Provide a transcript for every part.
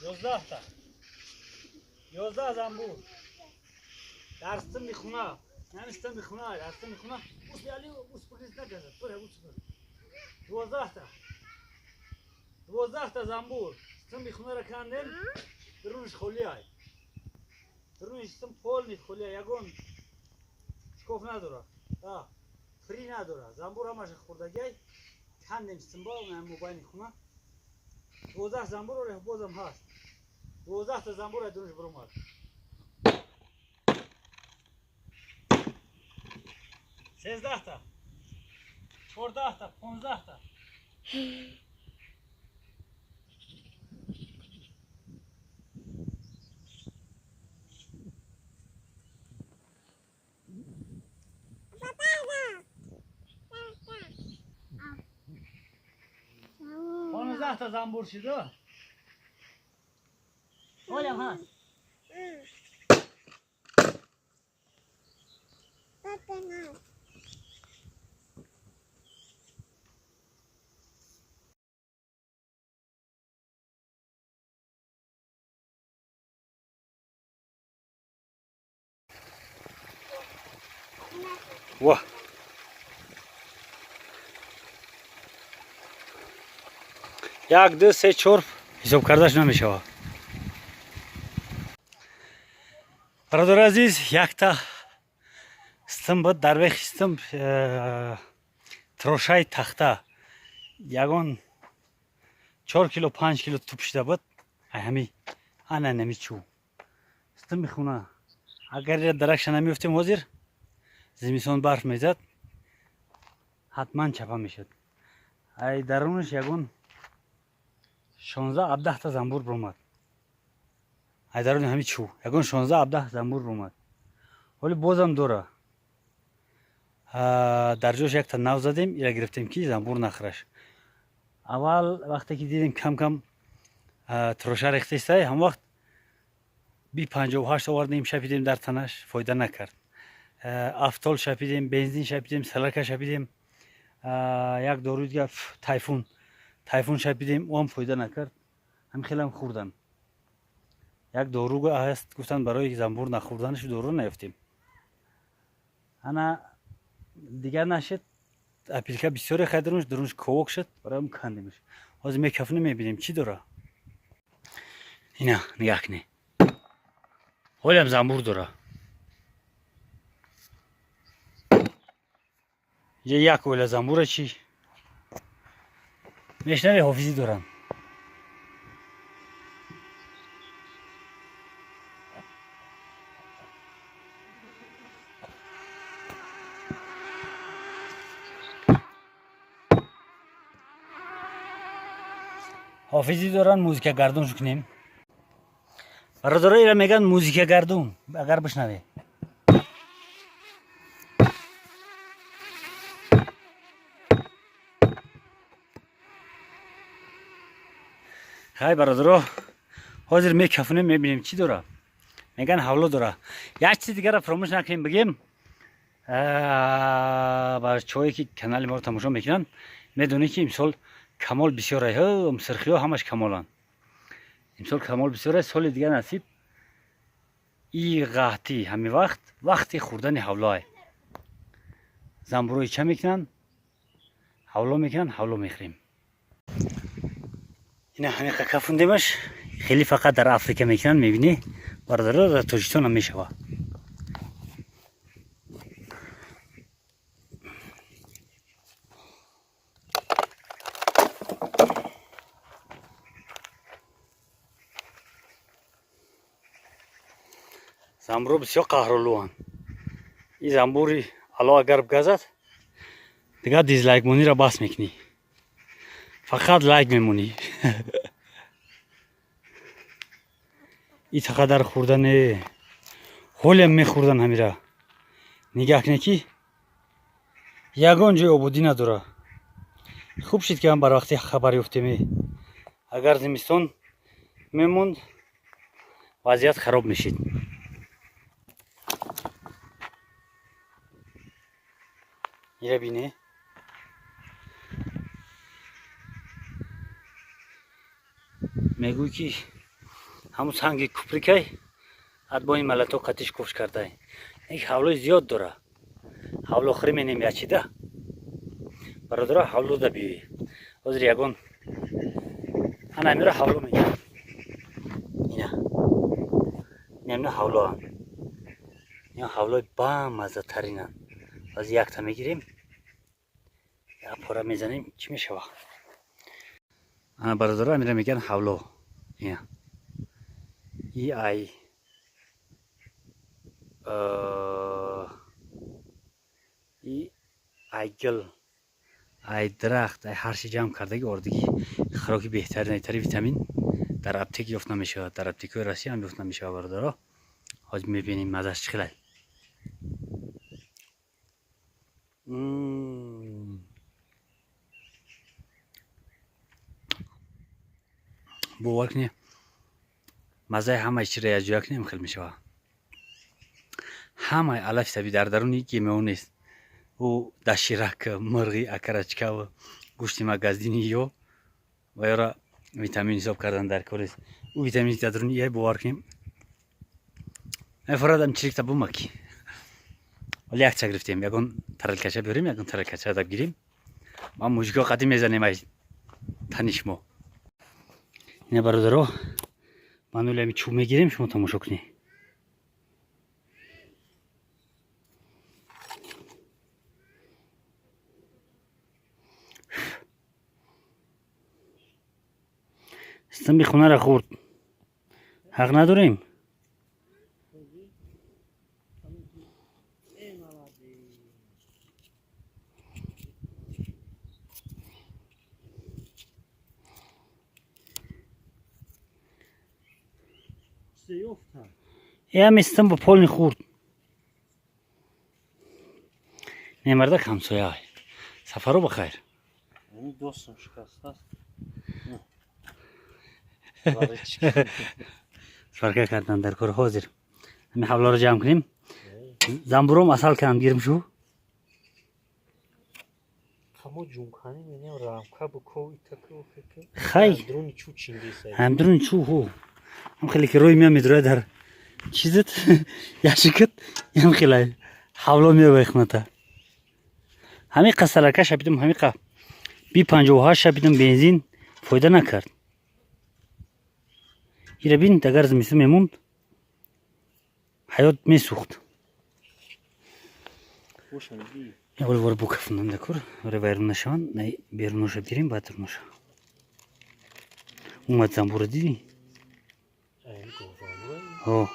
11 تا 11 زنبور در ستم خونه نه ستم خونه در ستم خونه اوس علی اوس پلیس نگزد پر اوس 12 تا 12 تا زنبور ستم خونه را کندم درونش خالی ای درونش ستم پول خالی یگون شکاف نداره فری نداره زنبور همش خوردگی کندیم ستم با اون موبایل خونه 12 زنبور رو بازم هست 12 تا زنبور درونش برومد 13 تا 14 تا 15 تا 15 تا زنبور شده. حالم هست. واه یک دو سه چهار حساب کردش نمیشه. برادر عزیز یک تا ستم بود در وقت ستم تروشای تخته یگان 4 کیلو 5 کیلو توپ شده بود. همی انا نمیچو ستم میخونه. اگر درکش نمیفتیم حاضر زمستان برف میزد حتما چپه میشد. ای درونش یگان 16-17 تا زنبور برومد. ای درون همی چو یگان 16-17 زنبور برومد. ولی بازم دوره در جوش یک تا نو زدیم ایره گرفتیم که زنبور نخرش. اول وقتی که دیدیم کم کم تروشه ریخته است هم وقت بی 58 آوردیم شپیدیم در تنش فایده نکرد. افتال شپیدیم، بنزین شپیدیم، سلکه شپیدیم، یک داروی دیگه تایفون شپیدیم او هم فایده نکرد. هم خیلی هم خوردن. یک دارو هست گفتن برای زنبور نخوردنش دارو نیافتیم. انا دیگر نشد. اپیلکا بسیار خیلی درونش کوک شد برایم کندیمش. حاضر میکفنه میبینیم چی داره. اینا نگاه کنی. حالا هم زنبور داره. یک اوله زنبوره چی؟ میشنوی حافظی دارن. حافظی دارن موزیک گردون شو کنیم. برادرای ایران میگن موزیک گردون اگر بشنوی. های برادرها حاضر میکفونیم میبینیم چی داره. میگن حوله داره. یک چیز دیگه را فراموش نکنیم بگیم. بچه‌هایی که کانال ما رو تماشا میکنن میدونی که امسال کمال بسیاره. هم سرخی ها همش کمالان. امسال کمال بسیاره. سال دیگه نصیب ای قحطی همین وقت وقتی خوردن حوله زنبوروی چه میکنن؟ حوله میکنن، حوله میخریم. اینا همین کفوندیمش خیلی فقط در افریقا میکنن میبینی برادرها در تاجیکستان هم میشوه. زنبور بسیار قهرولوان. این زنبوری علا اگر بگزد دیگه dislike مونی را بس میکنی، فقط like میمونی. این چقدر خوردن حالیم میخوردن همیره. نگاه کنی که یگان جای آبادی نداره. خوب شد که هم بر وقتی خبر یافتیم. اگر زمستان میموند وضعیت خراب میشید. ایره بینه Мегӯй, ки ҳамун санги куприкай отбойный молоток қатиш кофш кардай. Ин ҳавлои зиёд дора. Ҳавлохӯрӣ менем ячида. Бародаро, ҳавлода биёӣ. Ҳозир ягон ана амиро ҳавло мегӯям. Ина. Инамино ҳавлоанд. Ина ҳавлои бамаззатаринанд. Ҳозир якта мегирем. Як пора мезанем, чӣ мешава? Ана, бародаро, амира мегӯянд ҳавло. Ина. И ай и ай гил, ай дарахт, ай ҳарчи ҷамъ кардагӣ, ордагӣ, хӯроки беҳтарин, айтари витамин дар аптек ёфт намешавад, дар аптекҳои Россия ҳам ёфт намешавад, бародаро. Ҳозир мебинем, маззаш чӣ хелай. Бовар кунед, маззаи ҳамаи чиро якҷоя кунем, хел мешавад. Ҳамаи алафи табиӣ дар даруни ГМО нест. Ӯ доширак, мурғи, окорочкаву гӯшти магазини ё ва ёра витамин ҳисоб кардан дар кор нест. Ӯ витамини дар даруни ия, бовар кунем. Мефорадам чирикта бумаки. Вале якча гирифтем, ягон тарелкача биёрем, ягон тарелкача даб гирем. Ма мужико қадим мезанем ай тани шумо. Ина, бародаро, ман оли ами чӯб мегирем, шумо тамошо кунед. Стамби хонаро хӯрд. Ҳақ надорем? Ами стамба полный хӯрд. Не, мардак ҳамсоя. Сафаро ба хайр. Достам шикастааст. Сварка кардан дар кор. Ҳозир ҳамин ҳавлоро ҷамъ кунем. Замбуром асал кунам, гирм шу. Ҳамо ҷунканӣ менем, рамка буко итаку. Хай. Друни чӯ чиндесай. Ҳамдруни чӯ ҳу. Ҳам хеле ки рӯи меа медурояд дар чизат яшикат, ям хеле ҳавло меовай хоната. Ҳамин қа салака шапидам, ҳамин қа би 58 шапидам, бензин фоида накард. Ира бин, агар зимистон мемонд, ҳаёт месӯхт. Оли вора букафунам дакур, вора вайрон нашаванд, най беруноша бигирем, баъд дуруноша. Омад замбура, дидӣ? Ҳо.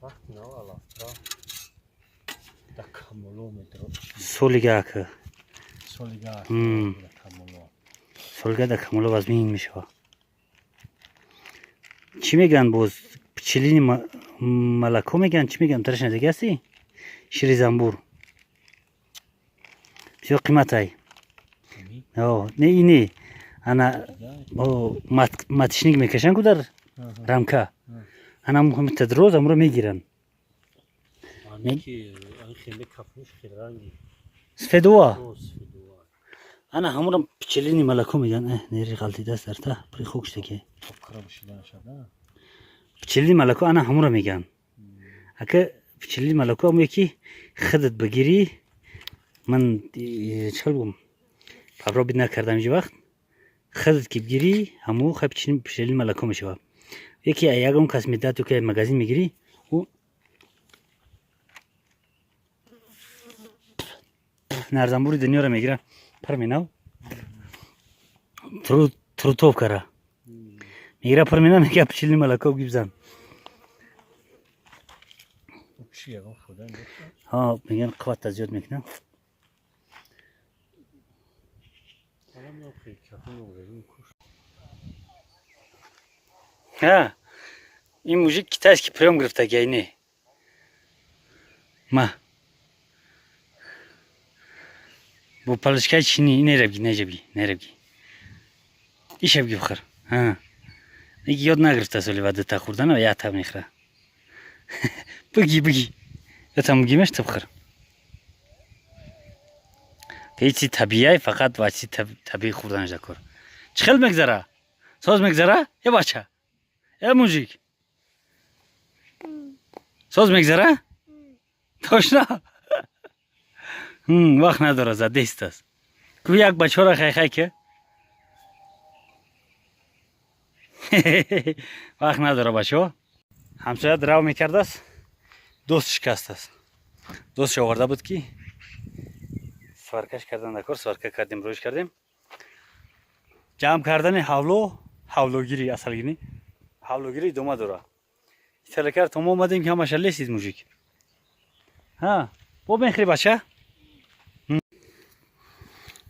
Вақти нав алафра да камоло медро. Солига ака. Солига да камоло. Солига да камоло вазмин мешавад. Чӣ мегӯянд боз? Пчелиный молоко мегӯянд, чӣ мегӯянд? Тараш надига ҳастӣ? Шири замбур. Бисёр қиматай. О, не, ине. Ана маточник мекашанд ку дар рамка. Ана ҳамин амро мегиранд. Сфедуа. Ана ҳамонам пчелиный молоко мегӯянд. Нери ғалтидааст дар та пури хок шудаки. Пчелиный молоко ана ҳамонро мегӯянд. Ака, пчелиный молоко ҳамое ки худат бигирӣ, ман чӣ хел бигӯм, пробить накардам ҳеҷ вақт, худат ки бигирӣ, ҳамун хай пчелиный молоко мешавад. Яке ягон кас медиҳад ё ки магазин мегирӣ, ӯ нарзамбури дунёро мегира, пар менав трутовкара мегира, пар мена, мега: «Пчелиный молоко бигибзан». Ҳа, мегӯянд, қувватта зиёд мекунад. Ҳа, ин мужик китайский приём гирифтаги, не ма бо палочкаи чини. Нерабги, нежабги, нерабги, ишабги, бихӯр. Ёд нагирифта соли ва дута хӯрдана, якта мехӯра. Биги, биги, ятам гимеш, та бихӯр. Ҳечи табиай, фақат ва чи табиӣ хӯрданаш дар кор. Чӣ хел мегзара? Соз мегзара? Э бача, э мужик, соз мегзара? Точно вақт надора, задест аст. Ку як бачаҳоро хай-хай ки вақт надора бачаҳо. Ҳамсоя драв мекардааст, дост шикастааст. Достш оварда буд, ки сваркаш кардан дар кор. Сварка кардем, рӯш кардем. Ҷамъ кардани ҳавло, ҳавлогирӣ, асалгирӣ, ҳавлогирӣ идома дора. Италакар то мо омадем, ки ҳамаша лесид мужик. Ҳа, бо мехӯри, бача?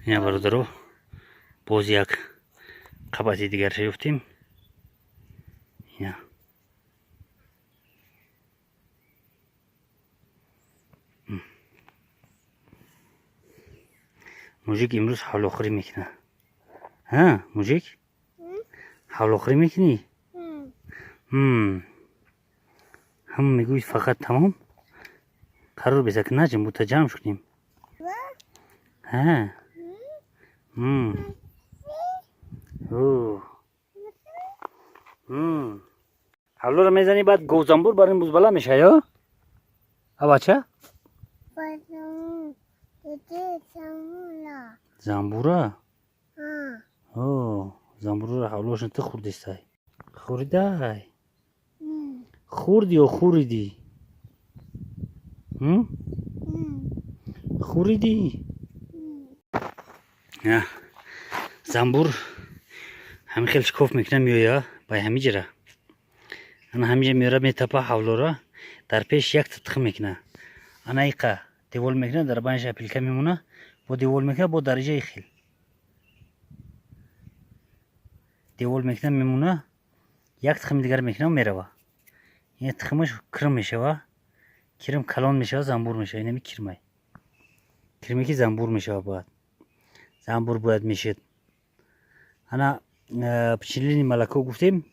Ина, бародаро, боз як қабати дигарша ёфтем. Ина, мужик имрӯз ҳавлохӯрӣ мекунад. Ҳа, мужик, ҳавлохӯрӣ мекунӣ? Ҳам мегӯи, фақат тамом қарор беза ки наҷим бута ҷамъ кунем. Ҳа, О. Ҳавлоро мезанӣ, баъд говзамбур бар ин бузбала меша ё а бача? Замбура? О, замбураро ҳавлошон ту хӯрдистай? Хӯридай? Хӯрди ё хӯридӣ? Хӯридӣ? Замбур ҳамин хел шикоф мекуна, меоя ба ҳамин ҷира, ана ҳаминҷа меора, метапа ҳавлора, дар пеш якта тухм мекуна, ана иқа девол мекуна, дар байнаш опилка мемона, бо девол мекуна, бо дариҷаи хел девол мекуна, мемона, як тухми дигар мекуна, мерава. Ин тухмаш кирм мешава, кирм калон мешава, замбур мешава. Инами кирмай, кирме ки замбур мешава, бояд замбур бояд мешед. Ана пчелиный молоко гуфтем,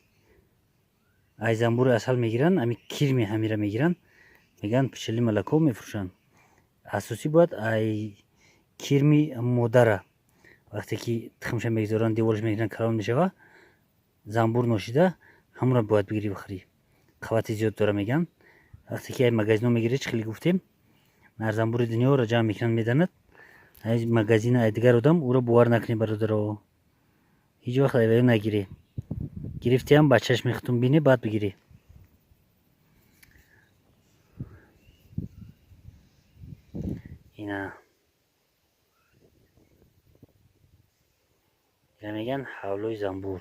ай замбури асал мегиранд, ами кирми ҳамира мегиранд, мегӯянд пчелиный молоко мефурӯшанд. Асосӣ бояд ай кирми модара, вақте ки тухмша мегузоранд, деволаш мегиранд, калон мешава, замбур ношида, ҳамонро бояд бигирӣ, бихӯрӣ, қуввати зиёд дора мегӯянд. Вақте ки ай магазино мегирӣ, чӣ хеле гуфтем, нарзамбури дунёро ҷамъ мекунанд, меданад. Ай магазина, ай дигар одам ӯро бовар накунӣ, бародаро, ҳеҷ вақт айваё нагирӣ. Гирифтиам, ба чашми худтон бинӣ, баъд бигирӣ. Ина мегӯянд ҳавлои замбур.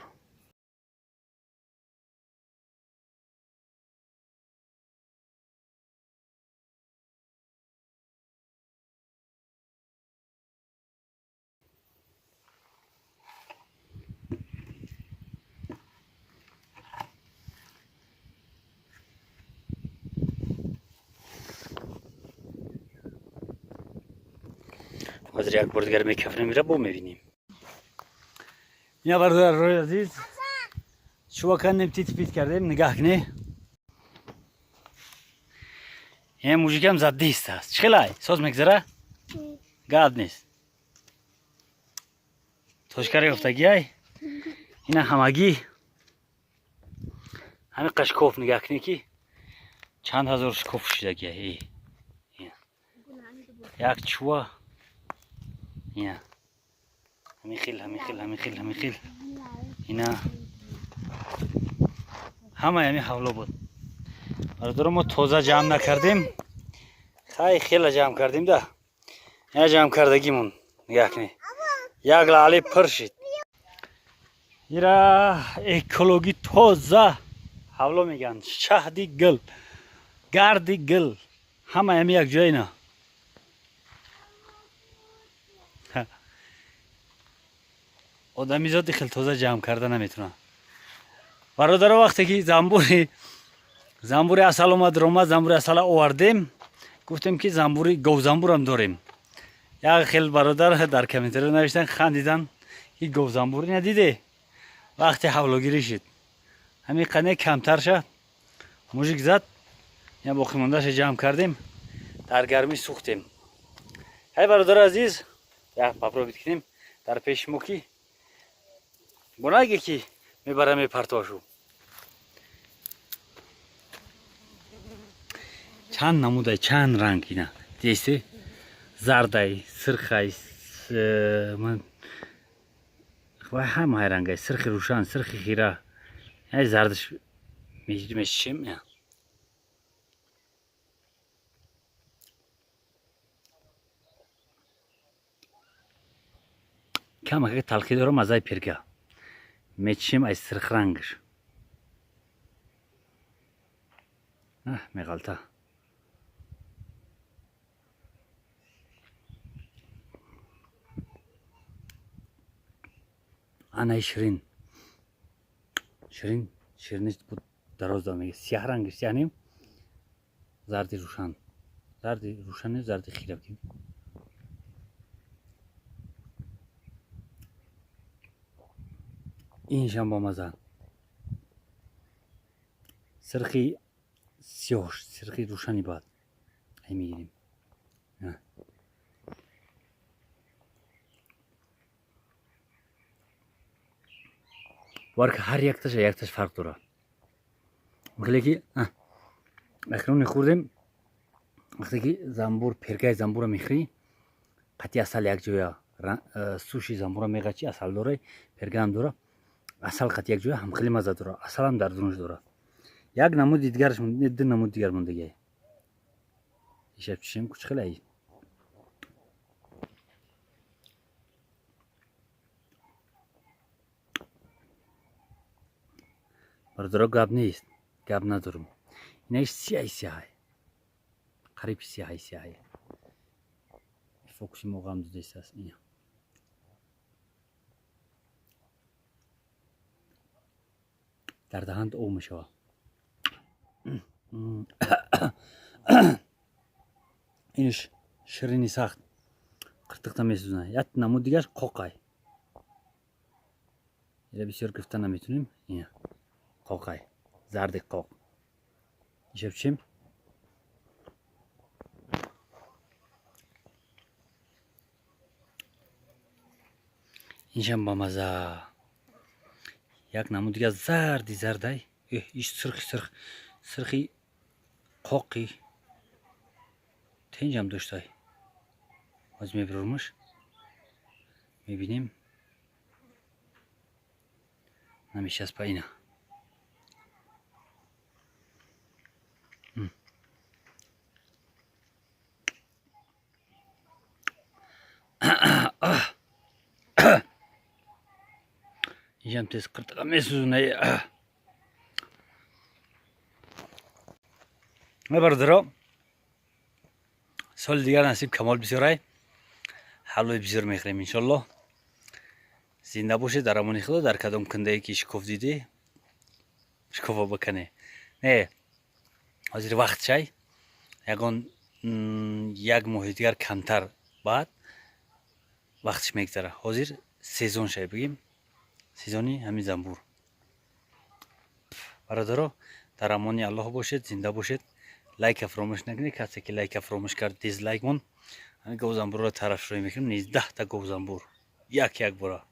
Ҳозир як бор дигар мекафнем, ира бо мебинем. Ина, бародарои азиз, чува кандем, тит пит кардем, нигаҳ кунӣ. Ин мужикам задист аст. Чӣ хелай, соз мегзара? Гап нест, точкара ёфтагиай. Ина ҳамагӣ ҳамин қашкоф, нигаҳ кунӣ, ки чанд ҳазор шикоф шудагиай. Як чува, ина ҳамин хел, ҳамин хел, ҳамин хел, ҳамин хел. Ина ҳамаи ҳамин ҳавло буд, бародаро. Мо тоза ҷамъ накардем, хай, хела ҷамъ кардем да. Ина ҷамъ кардагимон, нигаҳ кунед, як лаъли пур шид. Ира экологӣ тоза ҳавло мегӯянд, шаҳди гил, гарди гил, ҳамаи ҳами як ҷоя. Ина одамизоди хел тоза ҷамъ карда наметавонад, бародаро. Вақте ки замбури асал омад, ромад, замбури асала овардем, гуфтем, ки замбури говзамбурам дорем. Як хел бародар дар комментариё навиштан, хандидан, ки говзамбур. Ина диде, вақте ҳавлогирӣ шид, ҳамин қане камтарша мужик зад, я боқимондаша ҷамъ кардем, дар гармӣ сӯхтем. Ҳай, бародари азиз. Як попробовать кунем дар пеши мо, ки бонаге ки мебара мепартошу. Чанд намудай, чанд ранг ина десе: зардай, сирхай, вай ҳамаи рангай, сирхи рӯшан, сирхи хира, ай зардаш мешишем. Камака талхӣ дора, маззаи пирга. Мечишем ай сирхрангаш, меғалта. Анаи ширин, ширин, шириниш буд, дароз дам мега. Сиёҳ рангаш, сиёҳ нем, зарди рӯшан, зарди рӯшан, зарди хира. Иншам бомаза, сирхи сиёҳ, сирхи рӯшани. Баъд ай мегирем. Варка ҳар якташа якташ фарқ дорад. Хеле ки акнун мехӯрдем, вақте ки замбур, пергаи замбура мехӯрӣ, қатъи асал якҷоя, суши замбура меғачи, асал дора, пергаам дора, асал қатъи якҷоя ҳам хеле мазза дора, асалам дар дунаш дора. Як намуди дигараш, ду намуди дигар мондагиай. Ишаб чишем кучхелай. Бародаро, гап нест, гап надорам. Инаиш сияҳи сияҳай, қариб сияҳи сияҳай. Фокуси мо ғам дудестааст. Ина дар даҳант об мешавад. Инш ширини сахт, қиртиқта месӯзонад. Як намуд дигараш қоқай, ира бисёр гирифта наметунем. Ина қоқай, зарди қоқ. Ишаб чим. Иншам бамаза. Як намуд дигар зарди зардай, иш сирхи сирх, сирхи қоқи тенҷам доштай. Ҳозир мебирормаш, мебинем, намешаспа. Ина инҷам тез қиртиқа месӯзонай. Бародаро, соли дигар насиб камол бисёрай, ҳалвои бисёр мехӯрем, иншоллоҳ. Зинда бошед, дар амони Худо. Дар кадом кундае ки шикоф дидӣ, шикофа бикане. Не, ҳозир вақт шай, ягон як моҳи дигар камтар баъд вақтш мегзара. Ҳозир сезон шай, бигем, сезони ҳамин замбур. Бародаро, дар амони Аллоҳ бошед, зинда бошед. Лайка фаромӯш накунед. Касе ки лайка фаромӯш кард, дизлайк мон. Ҳамин говзамбурро тарафшӯӣ мекунем, 19-та говзамбур як як бора.